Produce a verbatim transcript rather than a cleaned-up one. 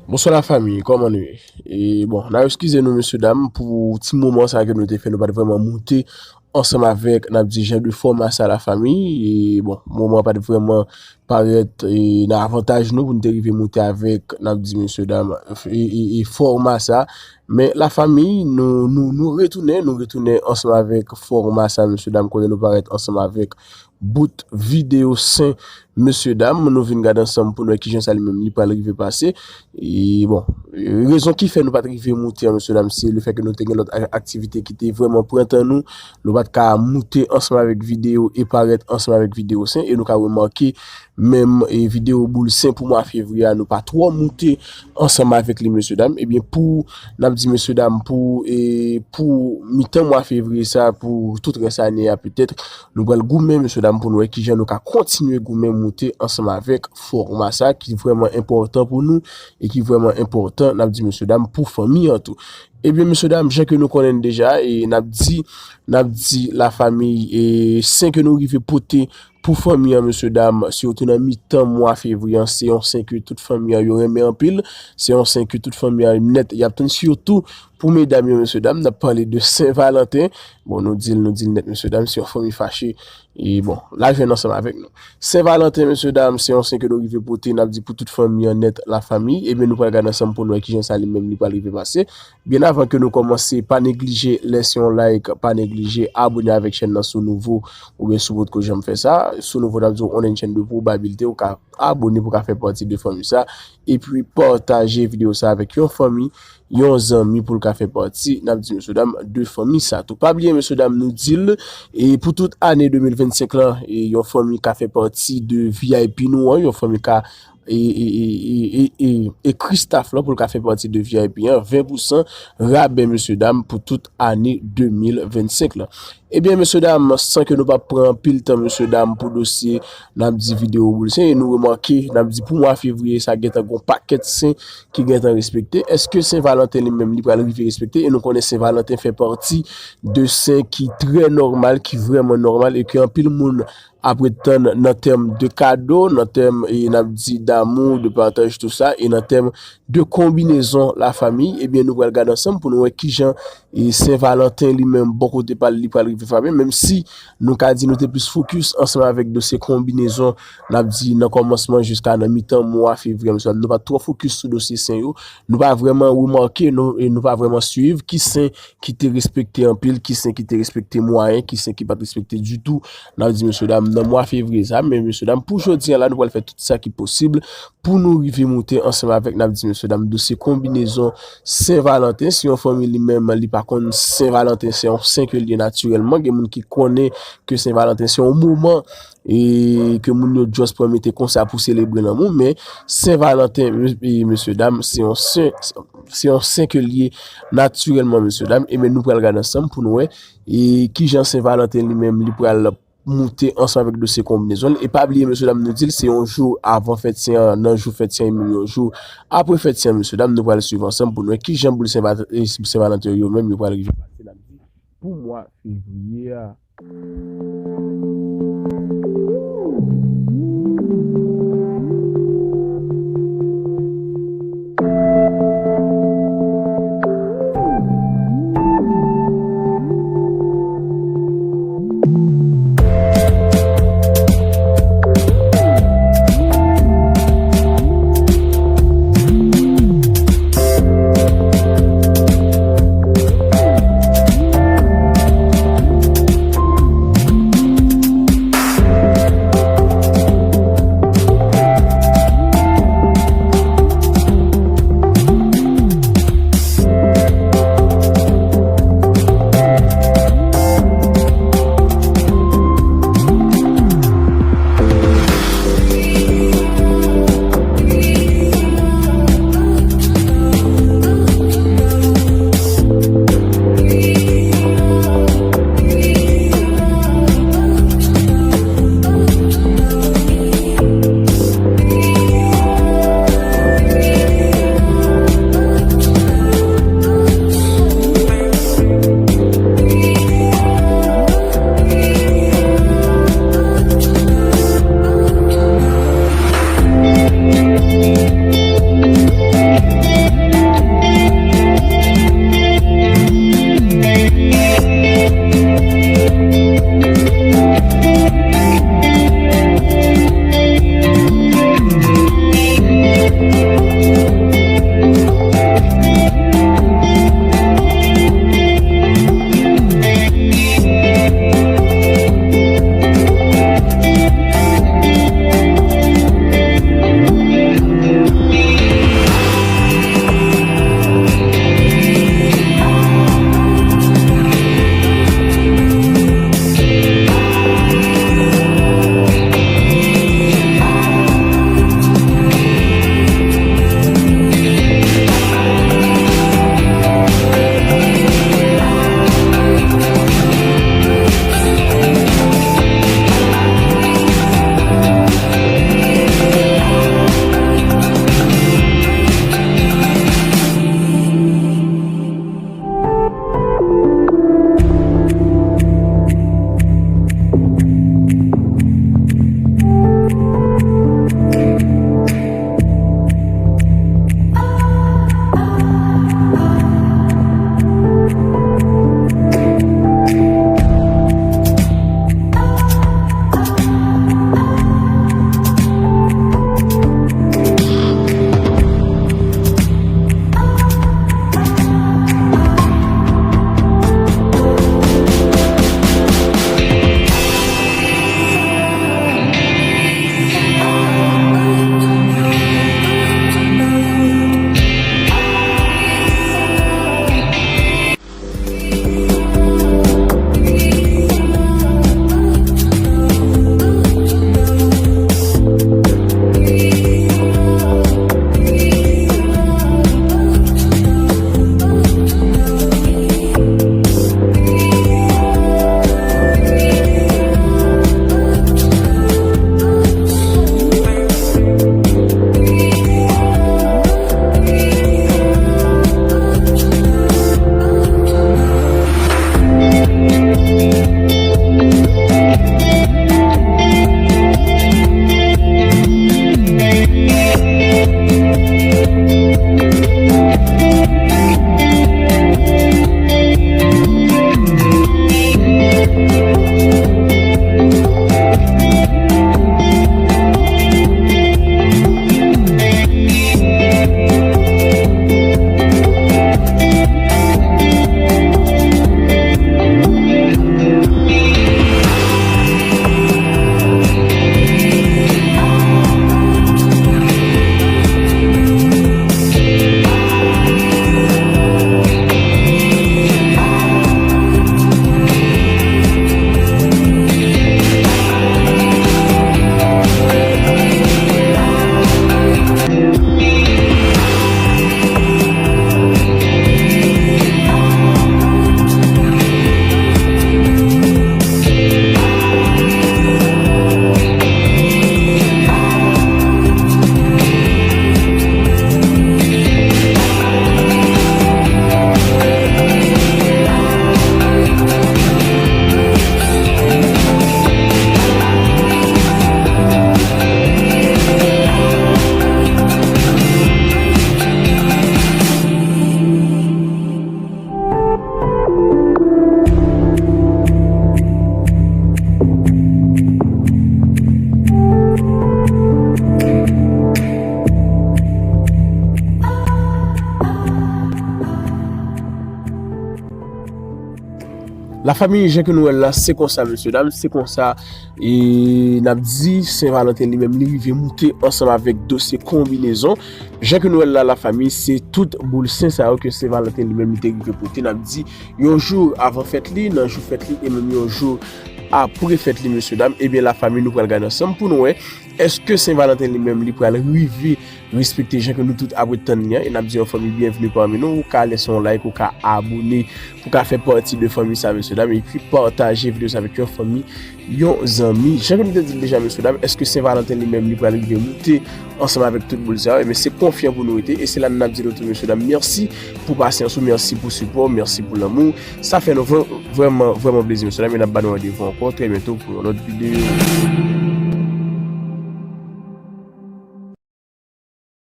Bonswa lafanmi, kòman nou ye? E bon, n a eskize nou mesye dam pou ti moman sa ke nou te fè, nou pa t vrèman moute ansanm avèk, n ap di, jan de fòma sa lafanmi. E bon, moman an pa t vrèman parèt e, nan avantaj nou pou n te rive moute avèk, n ap di mesye dam, e, e, e fòma sa. Men lafanmi, nou, nou, nou retounen, nou retounen ansanm avèk fòma sa, mesye dam, kote nou parèt ansanm avèk bout videyo sen, mesye dam, nou vin gade ansanm pou n wè kijan sa li menm li pral rive pase. E bon, rezon ki fè nou pa t rive moute an, mesye dam, se le fè ke nou te gen lòt a-, aktivite ki te vrèman pran tan nou. Nou pa t ka moute ansanm avèk videyo e parèt ansanm avèk videyo sen. E nou ka remake menm, e, videyo boul sen pou mwa fevriye a, nou pa twò moute ansanm avèk li, mesye dam. Ebyen, pou, n ap di, mesye dam, pou, e, pou mitan mwa fevriye sa, pou tout rès ane a petèt, nou pral goumen, mesye dam, pou n wè kijan nou ka kontinye goumen moute ansanm avèk fòma sa ki vrèman enpòtan pou nou e ki vrèman enpòtan, n ap di, mesye dam, pou fanmi an tou. Ebyen, mesye dam, jan ke nou konnen deja, e n ap di, n ap di lafanmi, e sen ke nou rive pote pou fanmi an, mesye dam, sitou nan mitan mwa fevriye an, se yon sen ke tout fanmi an yo renmen anpil, se yon sen ke tout fanmi an nèt y ap tann, sitou pou medam yo, mesye dam, n ap pale de Sen Valanten. Bon, nou di l, nou di l nèt, mesye dam, si yon fanmi fache, e bon, l a jwenn ansanm avèk nou. Sen Valanten, mesye dam, se yon sen ke nou rive pote, n ap di pou tout fanmi an nèt, lafanmi. Ebyen, nou pral gade ansanm pou n wè kijan sa li menm li pral rive pase. Byen avan ke nou kòmanse, pa neglije lèse yon like, pa neglije abone avèk chèn nan si w nouvo, oubyen si w potko janm fè sa. Si w nouvo, n ap di w on a une chaîne de probabilité, ou ka abone pou w ka fè pati de fanmi sa. Epi pataje videyo sa avèk yon fanmi, yon zanmi pou l ka fè pati, n ap di mesye dam, de fanmi sa tou. Pa bliye mesye dam, nou di l, e pou tout ane de mil vennsenk lan, e yon fanmi ka fè pati de V I P nou an, yon fanmi ka e, e, e, e, e, e Christophe lan pou l ka fè pati de V I P an, ven pousan rabè mesye dam pou tout ane de mil vennsenk lan. Ebyen, mesye dam, san ke nou pa pran anpil tan, mesye dam, pou dosye, n ap di videyo boul sen, e nou remake, n ap di pou mwa fevriye, sa gentan gon pakèt sen ki gentan respekte. Èske Sen Valanten li menm, li pral rive respekte? E nou konnen Sen Valanten fè pati de sen ki trè nòmal, ki vrèman nòmal, e ke anpil moun ap ret tann nan tèm de kado, nan tèm, e n ap di, damou, de pataj, tou sa, e nan tèm de konbinezon lafanmi. Ebyen, nou pral gade ansanm pou nou wè kijan, e Sen Valanten li menm, bò kote pa l, li pral rive frape, menm si nou ka di nou te plis fokis ansanm avèk dosye konbinezon, n ap di, nan kòmansman jiska nan mitan mwa fevriye, nou pa t twò fokis sou dosye sen yo, nou pa vrèman remake, nou, e nou pa vrèman swiv ki sen ki te respekte anpil, ki sen ki te respekte mwayen, ki sen ki pa t respekte ditou. N ap di, mesye dam, nan mwa fevriye sa, men mesye dam, pou jodi a la, nou pral fè tout sa ki posib pou nou rive moute ansanm avèk, n ap di, mesye dam, dosye konbinezon Sen Valanten. Si yon fanmi li menm, li pa konn Sen Valanten, se yon sen ke l ye natirèlman. Gen moun ki konnen ke Sen Valanten se yon moman e ke moun yo just pran mete konsa pou selebre lanmou, men Sen Valanten, e, mesye dam, se yon sen, se yon sen ke l ye natirèlman, mesye dam. Ebyen, nou pral gade ansanm pou nou wè, e, kijan Sen Valanten li menm, li pral moute ansanm avèk dosye konbinezon l. E pa bliye, mesye dam, nou di l se yon jou avan fèt sen an, nan jou fèt sen an, e menm yon jou apre fèt sen an, mesye dam, nou pral swiv ansanm pou nou wè kijan boul Sen Va-, e, Sen Valanten yo menm, yo pral rive pase, n ap di, pou mwa fevriye a. Lafanmi, jan ke nou wè l la, se konsa, mesye dam, se konsa. E n ap di, Sen Valanten li menm, li rive moute ansanm avèk dosye konbinezon. Jan ke nou wè l la, lafanmi, se tout boul sen sa yo ke Sen Valanten li menm, li te rive pote. N ap di, yon jou avan fèt li, nan jou fèt li, e menm yon jou apre fèt li, mesye dam. Ebyen, lafanmi, nou pral gade ansanm pou nou wè, èske Sen Valanten li menm, li pral rive respekte jan ke nou tout ap ret tann li an. E n ap di yon fanmi byenvni pami nou. Ou ka lèse yon like, ou ka abone, pou ka fè pati de fanmi sa, mesye dam, epi pataje videyo sa avèk yon fanmi, yon zanmi. Jan ke nou te di l deja, mesye dam, èske Sen Valanten li menm, li pral rive moute ansanm avèk tout boul sa yo? Ebyen, se konfyan pou nou rete, e se la n ap di nou tou, mesye dam, mèsi pou pasyans ou, mèsi pou sipò, mèsi pou lanmou. Sa fè nou vrè-, vrèman, vrèman plezi, mesye dam, e n ap ba nou randevou ankò trè byento pou yon lòt videyo.